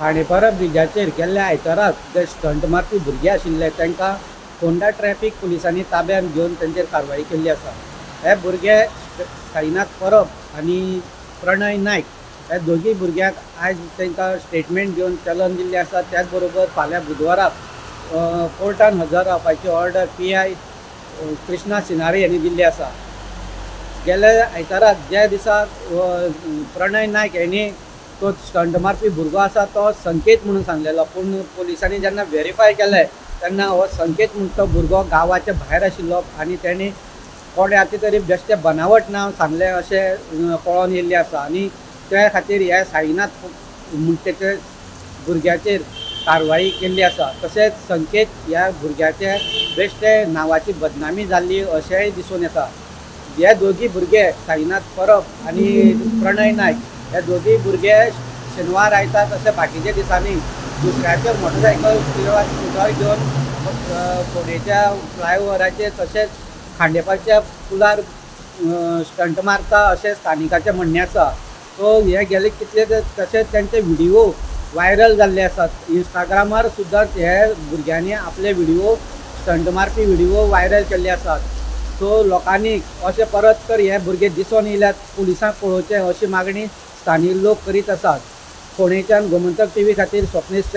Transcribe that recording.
खांडेपारा ब्रिजाचेर गेल्ल्या आयताराक जे स्टंट मारपी भुरगे आशिल्ले तांकां फोंडा ट्रॅफिक पुलिसांनी ताब्यांत घेवन तांचेर कारवाई केल्ली आसा. हे भुरगे साईनाथ परब आनी प्रणय नायक ह्या दोगी भुरग्यांक आयज तांकां स्टेटमेंट घेवन चलन दिल्लें आसा. त्याच बरोबर फाल्यां बुधवाराक कोर्टान हजर रावपाची ऑर्डर PI Krishna Sinari यांनी दिल्ली आसा. गेल्या आयताराक ज्या दिसा प्रणय नायक यांनी तो स्टंट मारपी भुरगो आसा तो संकेत म्हणून सांगलेलो, पूण पुलिसांनी जेन्ना व्हेरीफाय केलें तेन्ना हो संकेत म्हूण तो भुरगो गांवाच्या भायर आशिल्लो आनी तेणी कोणाचें तरी बेश्टें बनावट नांव सांगलें अशें कळोन येयल्लें आसा. आनी त्या खातीर ह्या साईनाथ म्हणटे भुरग्याचेर कारवाई केल्ली आसा. तशेंच संकेत ह्या भुरग्याचे बेश्टे नांवाची बदनामी जाल्ली अशेंय दिसून येता. हे दोगी भुरगे साईनाथ परब आनी प्रणय नायक हे दोगी भुरगे शेनवार आयतार तशें बाकीच्या दिसांनी दुसऱ्याच्यो मोटरसायकल किंवा स्कुटर घेवन फोंडेच्या फ्लायओवराचेर तशेंच खांडेपारच्या पुलार स्टंट मारता अशें स्थानिकाचें म्हणणें आसा. सो हे गेले कितले तशेंच तांचे व्हिडिओ व्हायरल जाल्ले आसात. इंस्टाग्रामार सुद्दां हे भुरग्यांनी आपले व्हिडिओ स्टंट मारपी व्हिडिओ व्हायरल केल्ले आसात. सो लोकांनी अशें परत तर हे भुरगे दिसून येयल्यात पुलिसांक पळोवचें अशी मागणी स्थानीक लोक करीत आसात. फोंडेच्यान गोमंतक टीव्ही खातीर स्वप्नेश.